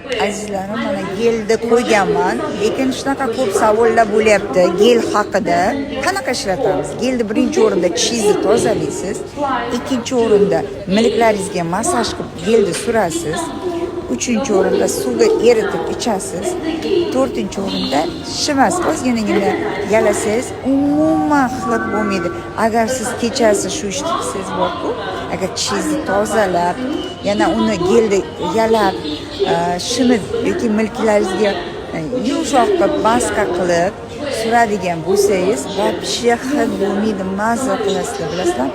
Azizlarim, mana gelni qo'yganman, lekin shunaqa ko'p savollar bo'lyapti gel haqida. Qanaqa ishlatamiz gelni? Birinchi o'rinda tishingizni tozalaysiz, ikkinchi o'rinda milklaringizga massaj qilib gelni surasiz, uchinchi o'rinda suvga eritib ichasiz, to'rtinchi o'rinda shimas ozginagina yalasangiz, umuman hid bo'lmaydi. Agar siz kechasi shu ishni qilsangiz borku, agar tishingizni tozalab, yana uni gelda yalab, shimib yoki milklaringizga yumshoq qilib maska qilib suradigan bo'lsangiz, вообще hid bo'lmaydi, mazza qilasizlar. Bilasizlar,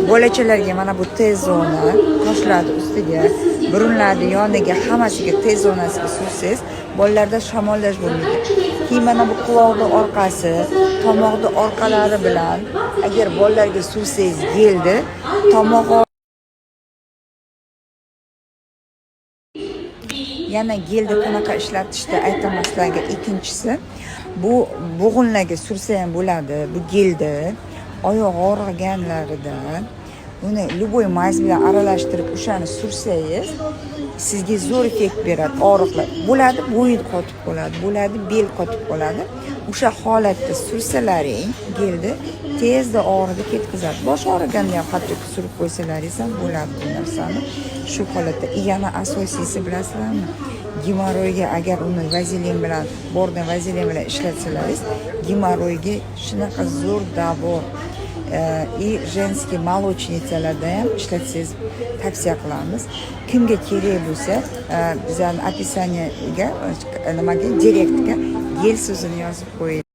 bolachalarga mana bu T zona, qoshlarni ustiga, burunlarni yoniga, hammasiga, T zonasiga sursangiz, bolalarda shamollash bo'lmaydi. Keyin mana bu quloqni orqasi, tomoqni orqalari bilan agar bolalarga sursangiz gelni, tomog'i. Yana gelni qanaqa ishlatishni aytaman sizlarga. Ikkinchisi, bu bo'g'inlarga sursa ham bo'ladi bu gelni. Oyoq og'riganlarida uni любой мазь bilan aralashtirib, o'shani sursangiz, sizga zo'r effekt beradi. Og'riqlar bo'ladi, bo'yin qotib qoladi, bo'ladi, bel qotib qoladi. O'sha holatda sursalaring gelni, tezda og'riqni ketkazadi. Bosh og'riganda ham hattoki surib qo'ysalaringiz ham bo'ladi bu narsani shu holatda. И yana asosiysi, bilasizlarmi, gemorroyga agar uni vazelin bilan, bordan vazelin bilan ishlatsalaringiz, gemorroyga shunaqa zo'r davo. И женский молочница larda ham ishlatsangiz, tavsiya qilamiz. Kimga kerak bo'lsa, bizani описание ga, nimaga, директ ga "gel" so'zini yozib qo'ying.